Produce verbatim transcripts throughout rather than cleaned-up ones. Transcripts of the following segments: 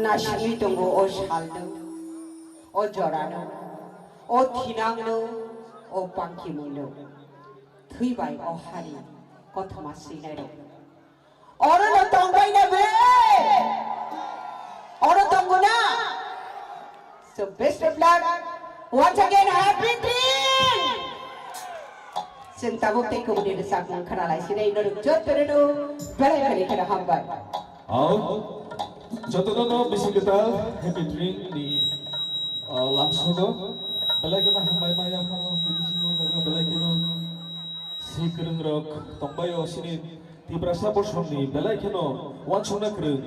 Aswngwi tongo o salno, o jorano, o thinangno, o pangkimungno. Thwi bai o hari kothoma swinairok. Orono tongbaina ble? Oro tongona? So best of luck. Once again, happy dream! Chwng tabuk tei kubuni rwchapmung khwnalaisinai norok jotono belai belai kheno hambai. Ao, jotono no bisi kwtal Happy Dream ni, ah, lamsogo. Belai kheno hambai ma yapharo, bini singo jaga belai kheno si kwrwng rok tongbai o sini Tiprasa bosong ni belai kheno uansukna kwrwng,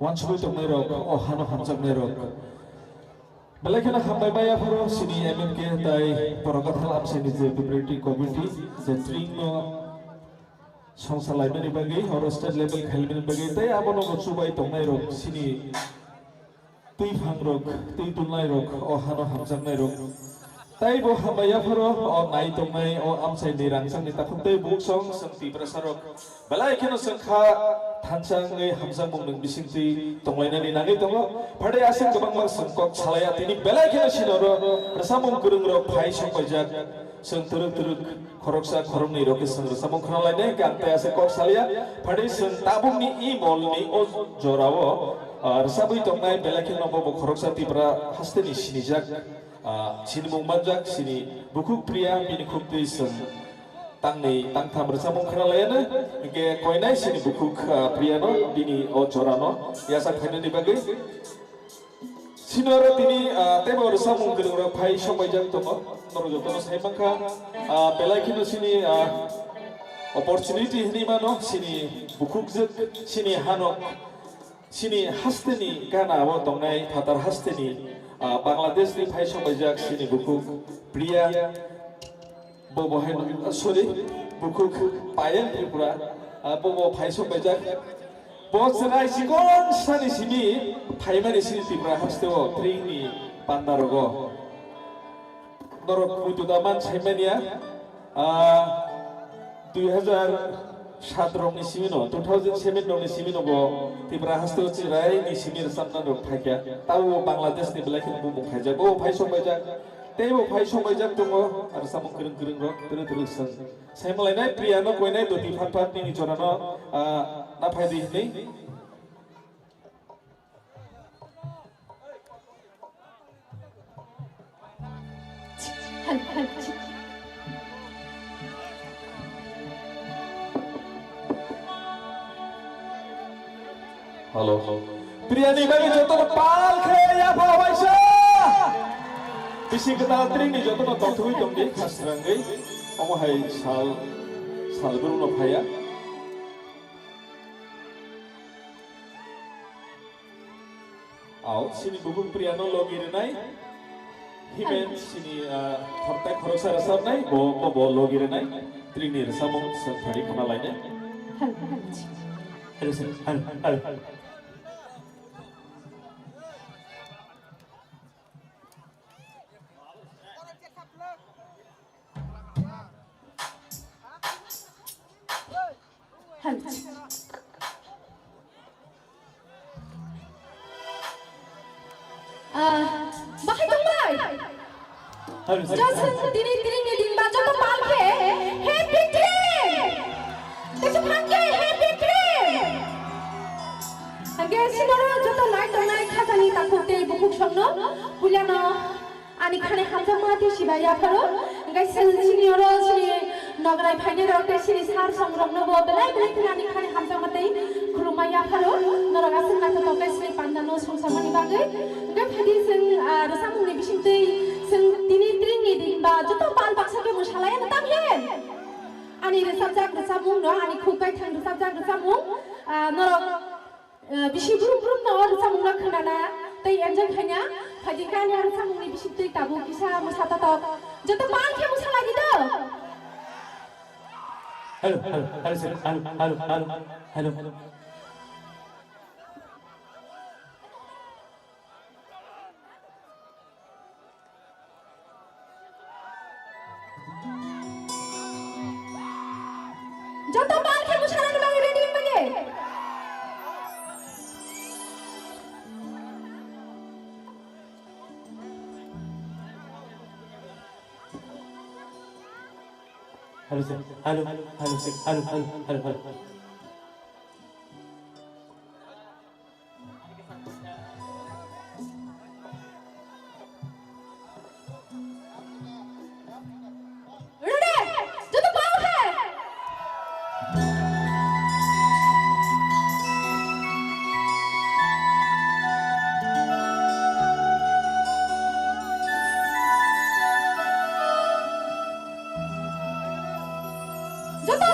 uansugwi tongnai rok, o hano hamjaknai rok. Belai kheno hambai ma yapharo sini M M K tai Porogathal Amsai ni je preparatory committee je tring no songsa laimani bagwi, oro state level khaimani bagwi, tei abono bo chubai tongnai rok sini twi phang rok, twi tulnai rok, o hano hamjaknai rok. Tei bo hambai yapharo o nai tongnai o amchai ni rangchak ni takhuk tei buksong chwng Tiprasa rok belai kheno chwng kha thansa wngwi hamjakmung nwng bisingtwi tonglainani nangwi tongo. Phade aswk kwbangma chwng kok salaiya tini belai kheno sinoro rwchapmung kwrwng rok phai sokpaijak chwng twrwk twrwk khoroksa khoroknwi rok khe chwng rwchapmung khwnalainai hwnkhe ang tei aswk kok salia. Phade chwng tabukni i molni o jorao, ah, rwchapwi tongnai belai kheno bo bo khoroksa Tripura hasteni sinijak, ah, sinimung manjak sini bukhuk Priya bini khuktwi chwng tangni tangtham rwchapmung khwnalaiano, hwnkhe koinai sini bukhuk, ah, Priyano bini o jorano yachak phainani bagwi. Sini oro tini, ah, teibo rwchapmung kwrwng rok phai sokbaijak tongo, norok jotono sai mankha, ah, belai kheno sini, ah, opportunity hinwi mano, sini bukhukjwk, sini hanok. Chini hasteni gana o tongnai phatar hasteni, ah, Bangladesh ni phai sokbaijak chini bukhuk Priya, bo bo hai, ah, sorry, bukhuk Payal Tripura, ah, bo bo phai sokbaijak. Bo chwrai chikon sani simi phaimani chini Tripura haste o tring ni panda rogo. Norok muitu da man saimania, ah, dui hazar sat rokni simino, two thousand seven rokni simino bo Tripura haste o chwrai ni simi rwchapna rok phaikha. Tabo bo Bangladesh ni belai kheno bumung khaijak. Bo phai sokbaijak. Tei bo phai sokbaijak tongo, rwchapmung kwrwng kwrwng rok, twrwk twrwk chwng. Saimalainai Priya no koinai doti phat phat nini jorano, ah, na phai di hinwi. Hello. Priyani bagwi jotono pal khe yapha waisa. Bisi kwtal tringni jotono tongthogwi tongdi khasrangwi. Omo hai sal, sal bwrwngno phaiya. Ao, sini bukhuk Priyano logi rwnai. Himen sini, ah, khoroksa rwchapnai, bo, bo, bo logi rwnai. Tringni rwchapmung chwng phari khna lainai. Hello, sir. Hello, hello. Hello. Ah, bahai tongbai? Hello, sir. Joto tini tringni din ba joto pal khe happy dream. Tesu phang khe happy dream. Hingke sinoro joto nai tongnai khajani takhuk tei bukhuk songno puilano. Ani khani hamjakma tei sibai yapharo, hingke sini oro sini nograi phainai rok tei sini sar song rokno bo belai belai kheno ani khani hamjakma tei khulumma yapharo, norok aswk naithotok khe sini pandano songsamani bagwi. Hingke phaidi chwng, ah, rwchapmungni bisingtwi chwng tini tringni din ba joto pal baksa khe mwsalai ano tam he. Ani rwchapjak rwchapmungno, ani khuk kaithang rwchapjak rwchapmung, ah, norok Eh, bisi brum brum no rwchapmung no khwnana tei enjoy khaina. Phaidi kanya rwchapmung ni bisingtwi tabuk kisa mwsa tatok. Joto pal khe mwsa lai di do. Hello, hello, hello, sir. Hello, hello, hello, hello. Joto pal khe mwsanani bagwi ready wngmani. Hello, hello, hello, hello, hello. Ready? Joto pao hai? Joto!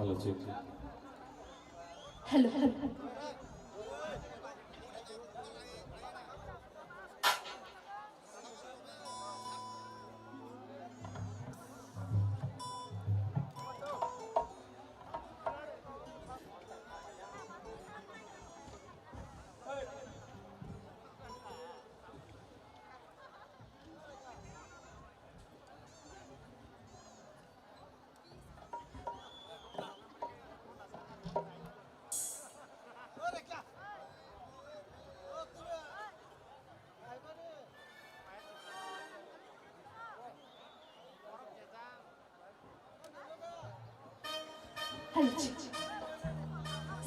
Hello, check. Hello, hello. Hello.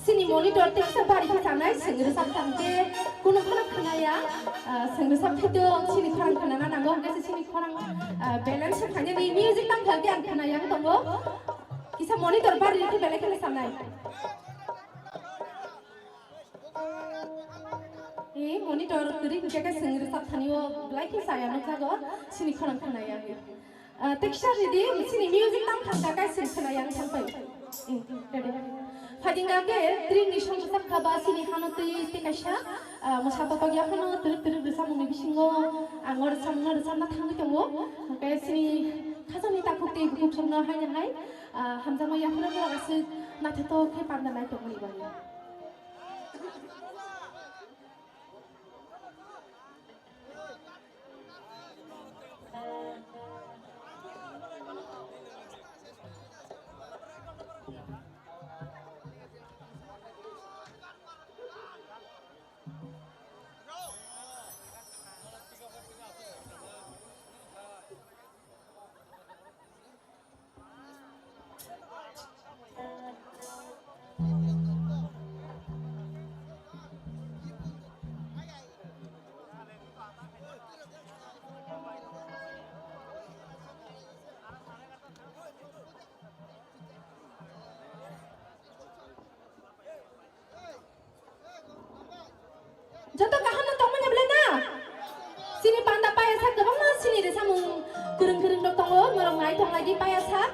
Sini monitor teksa bari khe sanai, sengri sak tang je, kuno khana khanaya, ah, sengri sak khe to sini khorang khanana nango, hwnkhe se sini khorang, ah, balance khe khainani music tang khalke ang khanaya tongo. Kisa monitor bari khe belai khe sanai. Eh, monitor kwrwi hwnkhe khe sengri sak thani o belai khe saya nukjago, sini khorang khanaya. Ah, teksa ridi, sini music tam thangka kai sini khwna yang thangpai. Eh, ready. Phadinga ke tring ni song sak khaba sini hano twi twi kaisa, ah, mosa totok ya hano twi twi rwsa mungni bisingo, ah, ngor sam ngor sam na thangwi tongo. Hwnkhe sini khasani takhuk tei bukhuk songno hai hai, ah, hamjakma ya hano aswk naithotok khe panda nai tongmani bagwi. Joto kaham no tongmani belai na? Sini panda paya sak kwbangma sini rwsamung kwrwng kwrwng rok tongo, norok nai tong lai di paya sak.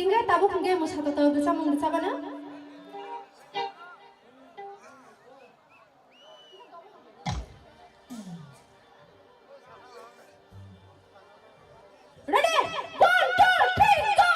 Hingke tabuk hingke mwsa total rwchapmung rwchapano. Ready? One, two, three, go!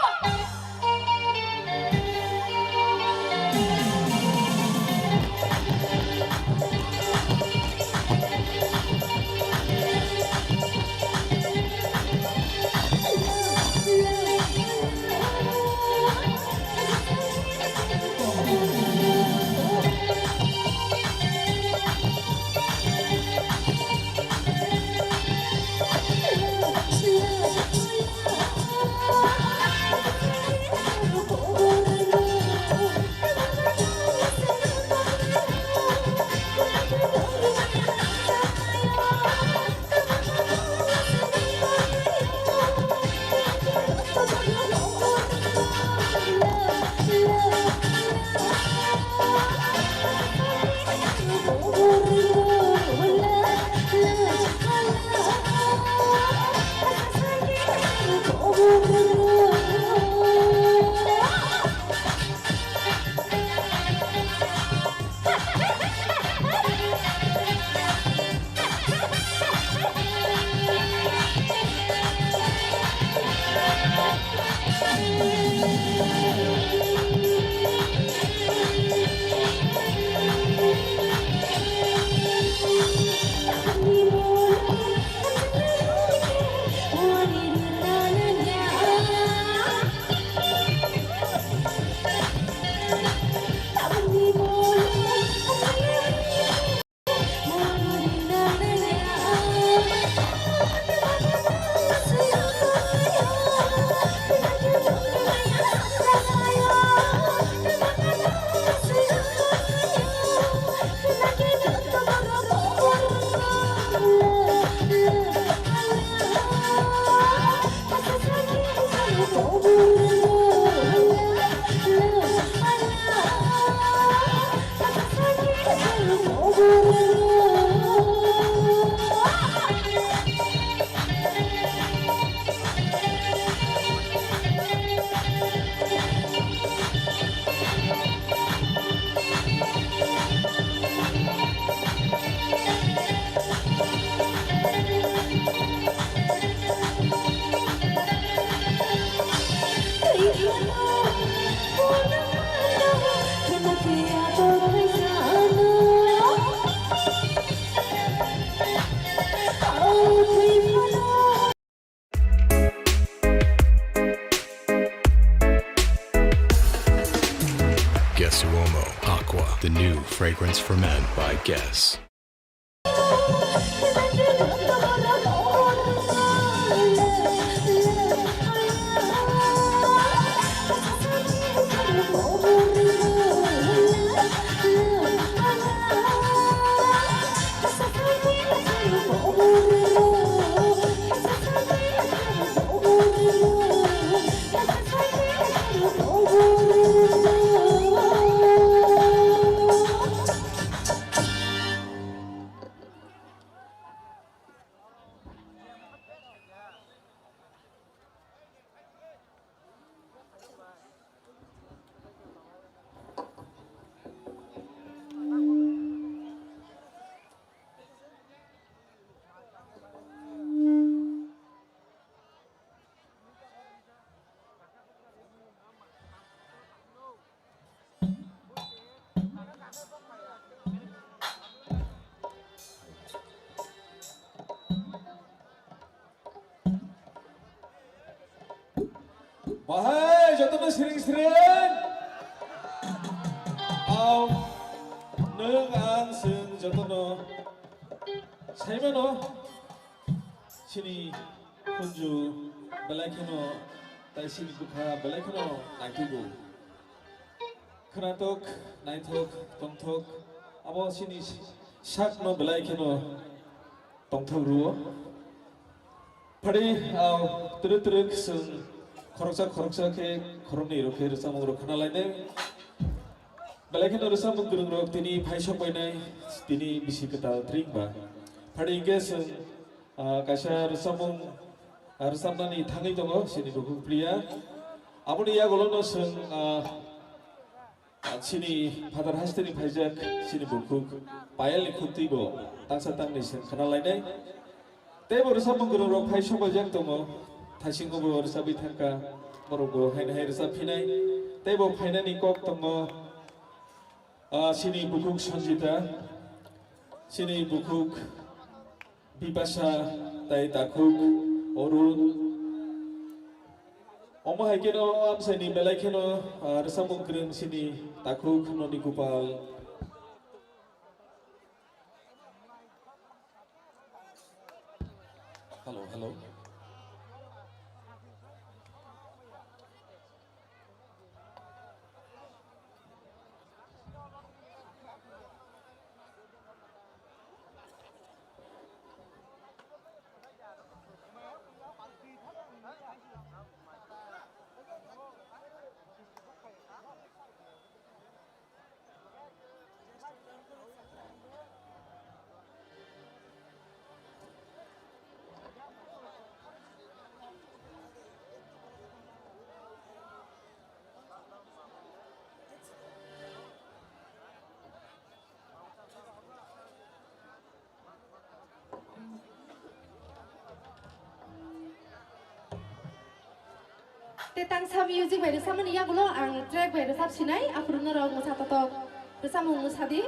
Guess Uomo Aqua, the new fragrance for men by Guess. Bahai jotono siring siring. Aw, nwng ang chwng jotono saimano. Chini khunju belai kheno, tai chini bwkha belai kheno naitugwi. Khwnathok, naithok, tongthok, abo chini sakno belai kheno tongthok rwo. Phadi, ah, twrwk twrwk chwng khoroksa khoroksa khe khoroknwi rok khe rwchapmung rok khna lainai. Belai kheno rwchapmung kwrwng rok tini phai sok bainai, tini bisi kwtal tring ba. Phadi hwnkhe chwng, ah, kaisa rwchapmung, ah, rwchapnani thangwi tongo, chini bukhuk Priya. Aboni yagulo no chwng, ah, ah, chini phatar hasteni phaijak chini bukhuk Payelni khutwi bo tangsa tangni chwng khna lainai. Tei bo rwchapmung kwrwng rok phai sobaijak tongo, thaisingo bo rwchapwi thangkha, borok bo haino hai rwchap phinai. Tei bo phainani kok tongo, ah, chini bukhuk Sanjita, chini bukhuk Bipasa, tei takhuk Arun. Omo hai kheno amchaini belai kheno, ah, rwchapmung kwrwng chini takhuk Noni Gopal. Hello, hello. Tei tangsa music bai rwchapmani yagulo ang track bai rwchap sinai, aphuru norok mwsa totok rwchapmung mwsa di.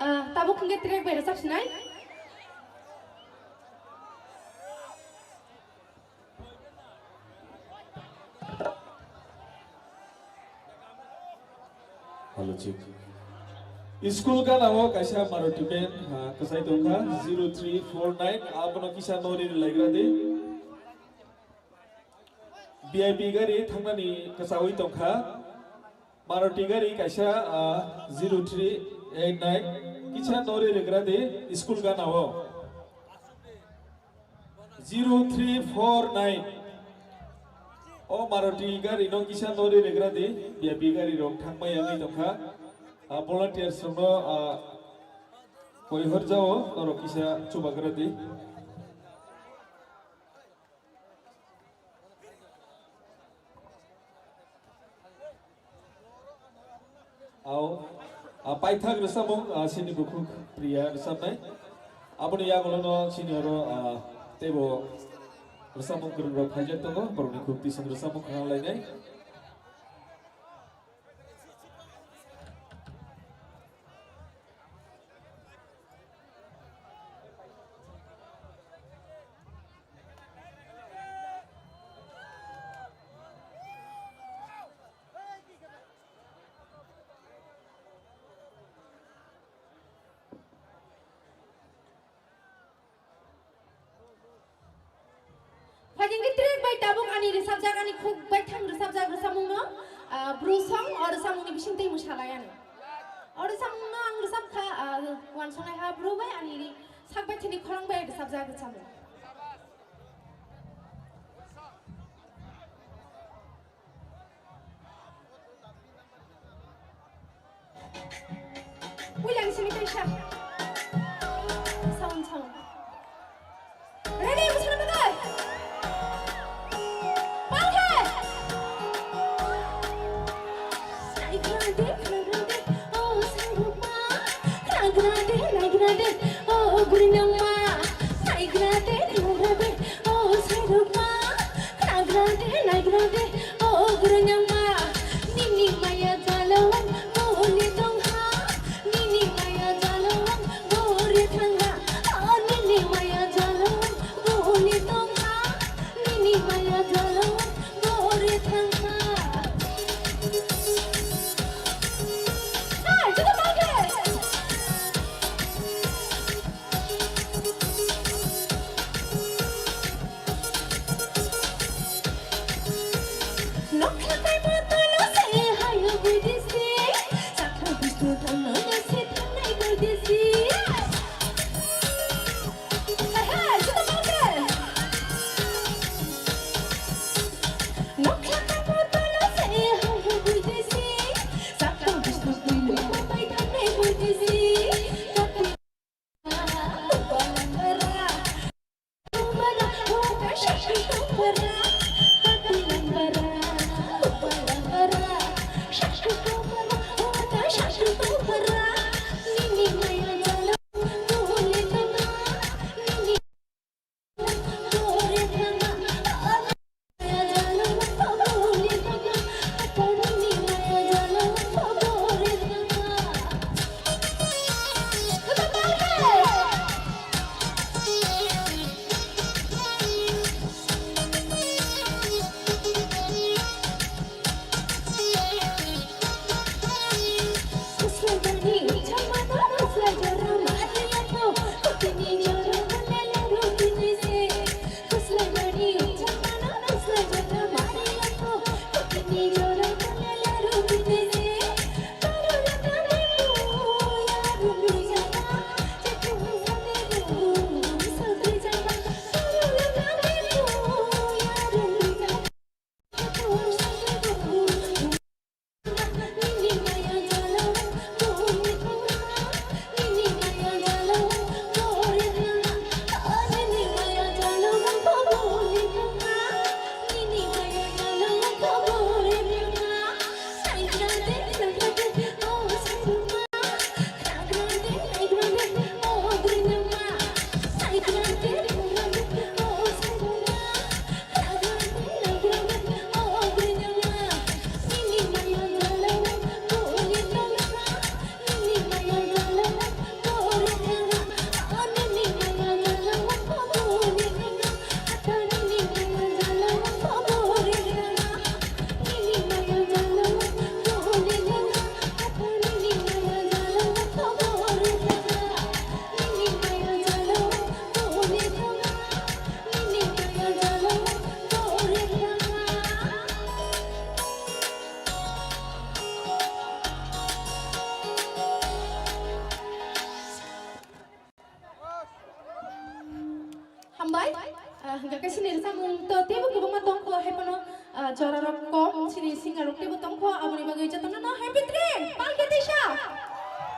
Ah, tabuk hwnkhe track bai rwchap sinai. Hello, check. School gana o kaisa Maruti van, ah, kwchai tongkha, zero three four nine, abono kisa nori rwlaigra di. V I P gari thangnani kwchaui tongkha. Maruti gari kaisa, ah, zero three eight nine, kisa nori rwgra di school gana o. Zero three four nine. O Maruti gari no kisa nori rwgra di, V I P gari rok thangmaya wngwi tongkha. Ah, volunteers rok no, ah, koi horjao, norok kisa chubagra di. Ao, ah, paithak rwchapmung, ah, chini bukhuk Priya rwchapnai. Aboni yagulono chini oro, ah, teibo rwchapmung kwrwng rok phaijak tongo, borokni khuk tising rwchapmung khna lainai. Phaikhe track bai tabuk ani rwchapjak, ani khuk baithang rwchapjak rwchapmungno, ah, bru song, o rwchapmungni bisingtwi mwsalai ani. O rwchapmungno ang rwchapkha, ah, wansonglaiha bru bai ani sak baithangni khorang bai rwchapjak rwchapmung. Puilang sini kaisa. Sound, sound. Ready, muslim betul? Pangke. Naigrade, naigrade, oh, sarukma. Naigrade, naigrade, oh, gurinangma. Naigrade, naigrade, oh, sarukma. Naigrade, naigrade, oh, gurinangma. Nini maya jalo, boni tongha. Nini maya jalo, boni thangha. Oh, nini maya jalo, boni tongha. Nini maya jalo, boni thangha. Hey, to the market! Bai, ah, hingkha khe sini rwchapmung to teibo kwbangma tongkho, hai phano, ah, jora rok kom, sini singer rok teibo tongkho, aboni bagwi jotono no happy train, pal khe teisa.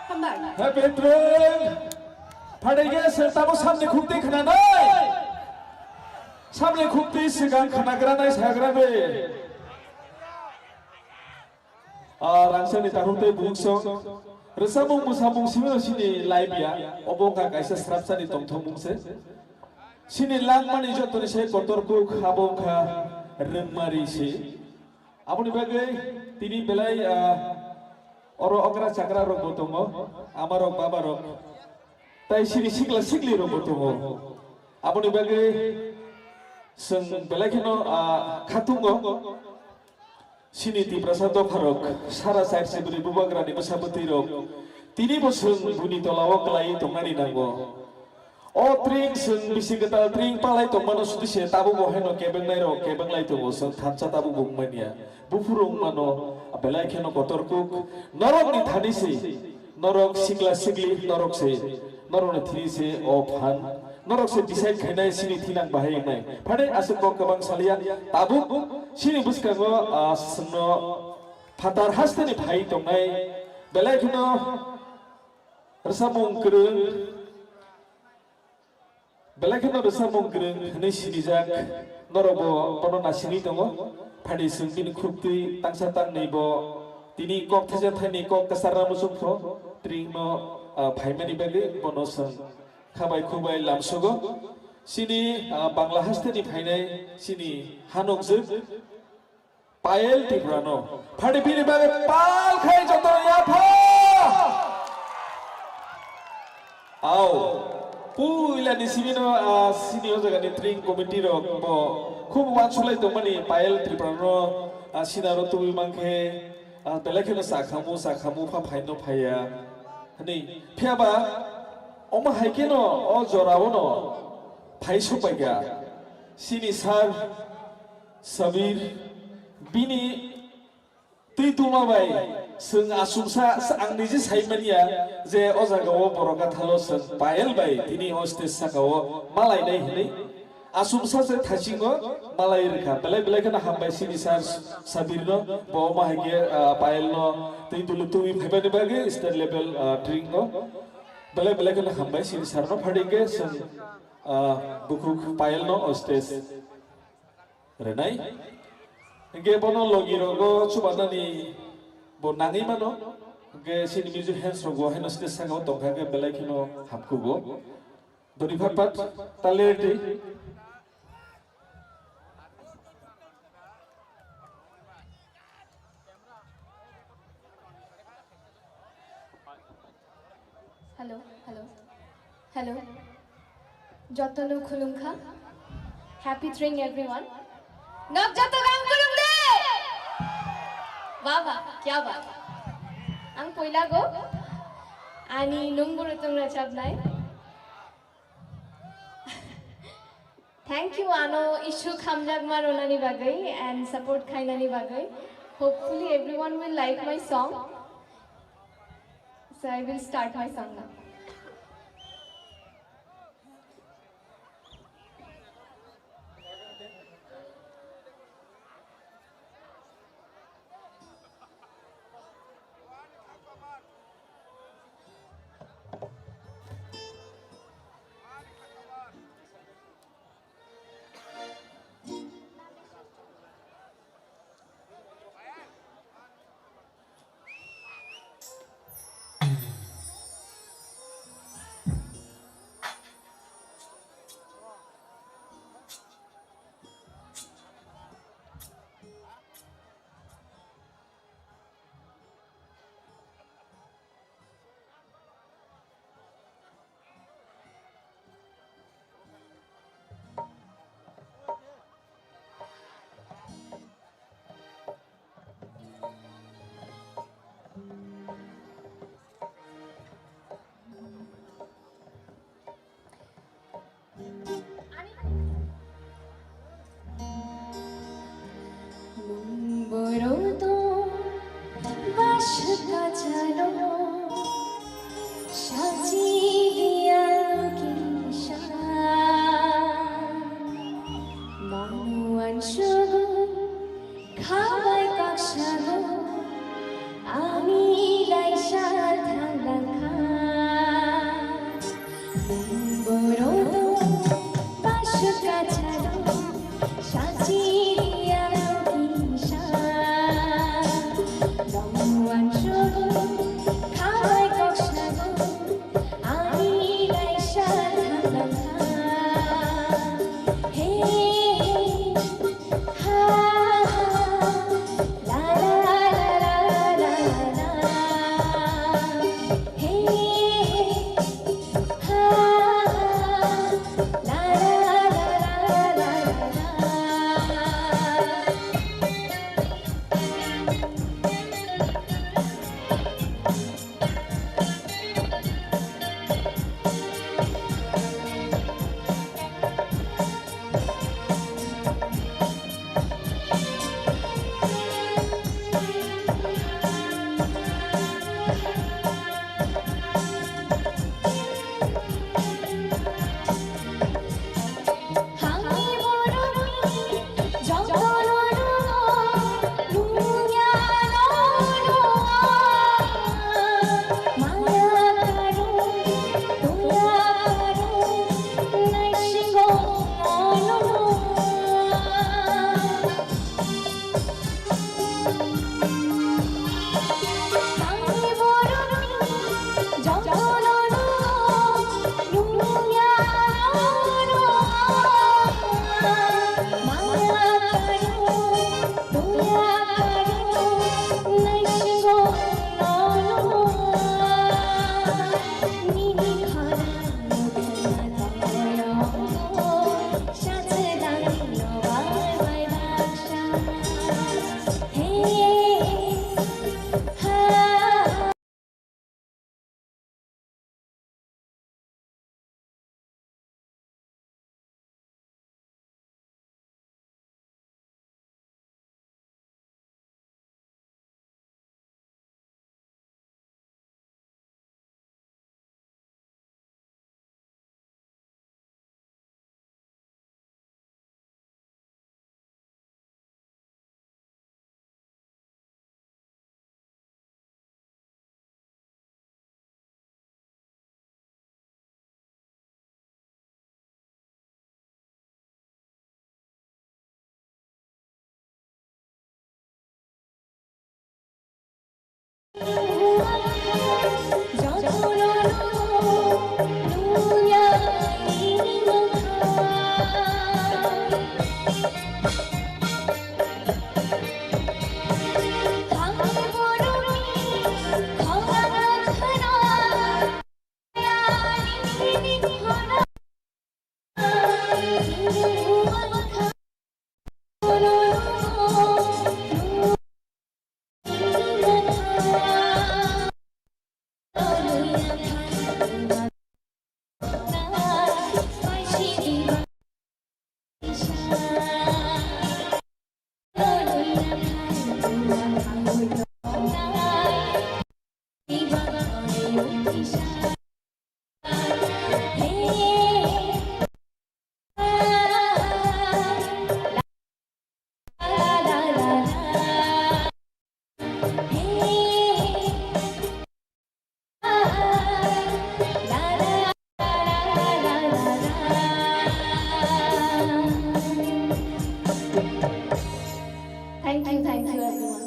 Hambai. Happy train. Phaidai khe se tamo samni khukti khwnanai. Samni khukti swkang khwnagranai sagrani. Ah, rangchakni takhuk tei bukhuk song. Rwchapmung mwsamung simi sini live ya. Obo wngkha kaisa srapsani tongthokmung se. Sini langmani jotoni se kotor kuk abo wngkha rwngmari se. Aboni bagwi tini belai, ah, oro okra chakra rokbo tongo, amarok babarok. Tai sini sikla sikli rokbo tongo. Aboni bagwi chwng belai kheno, ah, khatungo. Sini Tiprasa dopharok, sara side sibri bubagrani bwsa bwtwirok, tini bo chwng buini tolao kwlaiwi tongnani nango. O tring chwng bisi kwtal tring palai tongmano sudi se tabuk bo haino kebengnairok kebenglai tongo, chwng thansa tabuk bo wngmania. Buphuru wngmano, belai kheno kotor kuk, norokni thani se, norok sikla sikli, norok se, norokni thani se o phan, norok se decide khainai sini thinang bahai wngnai. Phani aswk kok kwbang salia, tabuk sini bwskango, ah, chwngno phatar hasteni phai tongnai, belai kheno rwchapmung kwrwng, belai kheno rwchapmung kwrwng hwnwi sinijak, norokbo bono naisingwi tongo. Phani chwng bini khuk twi tangsa tangnwi bo tini kok thaisa thaini kok kwcharna muchungpho, tringno, ah, phaimani bagwi bono chwng khabai khubai lamsogo. Chini, ah, Bangla hasteni phainai chini hanokjwk Payel Tripurano. Phadi bini bagwi pal khai jotono yapha. Au. Puila ni simi no, ah, sini o jaga ni tring committee rok bo khub uansuk lai tongmani Payel Tripurano, ah, sinaro tubui mankhe, ah, belai kheno sakhamu, sakhamu pha phaino phaiya. Hwnwi phiyaba omo hai kheno o jorao no phai sokpaikha. Sini sir Sabir, bini twi tuma bai chwng aswksa, ang niji sai manya je o jaga o borok gathalo chwng Payel bai tini o stage saka o malainai hwnwi. Aswksa se thachingo malai rwkha. Belai belai kheno hambai sini sir Sabir no, bo ma hai khe, ah, Payel no twi tulu twi phaibani bagwi state level, ah, tring o. Belai belai kheno hambai sini sir no, phadi khe chwng, ah, bukhuk Payel no o stage rwnai. Hingke bono logi rogo chubanani bo nangwi mano. Hingke sini music hands rogo haino stage saka o tongkha khe belai kheno hamkugo. Dori phat phat talir di. Hello, hello, hello. Jotono khulumkha. Happy Tring everyone. Nok joto gang khulumde. Wah, wah, kya baat. Ang poila go. Ani nung buru tung rachapnai. Thank you, ano issue khamjakma ronani bagwi and support khainani bagwi. Hopefully everyone will like my song. So I will start my song now. Thank you, thank you, everyone.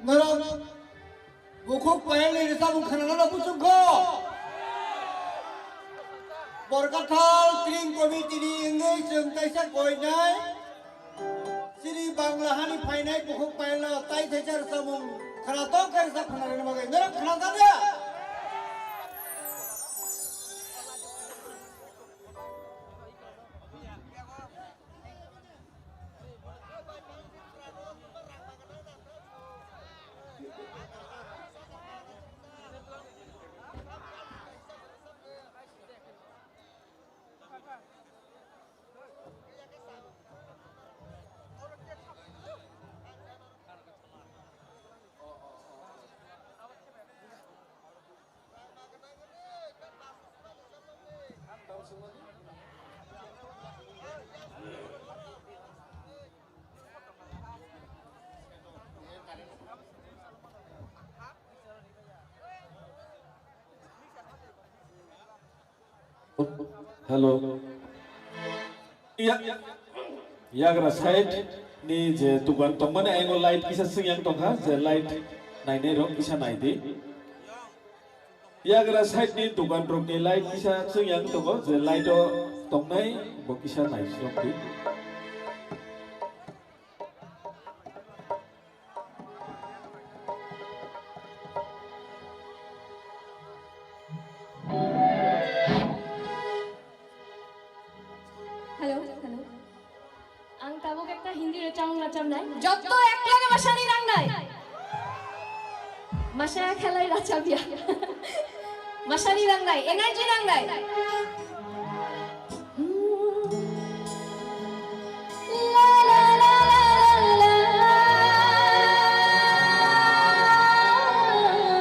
Norok bukhuk payalni rwchapmung khwnanano muchungkho? Borkathal Tring Committee ni wngwi chwng kaisa koinai chini Bangla hani phainai bukhuk payalno tai thaisa rwchapmung khwnatok khe rwchap khwnarwna bagwi norok khwnajak ya? Hello. Ya, yagra side ni je dukan tongmani ayang light kisa sing yang tongkha, je light nainai rok kisa naidi. Yagra side ni dukan rok ni light kisa sing yang tongo, je light o tongnai bo kisa nai sing di. Hello, hello. Ang tabuk ekta Hindi rechang racham nai. Jotto ek lage masani rang nai. Masaya khelai racham ya. Masani rang nai, energy rang nai.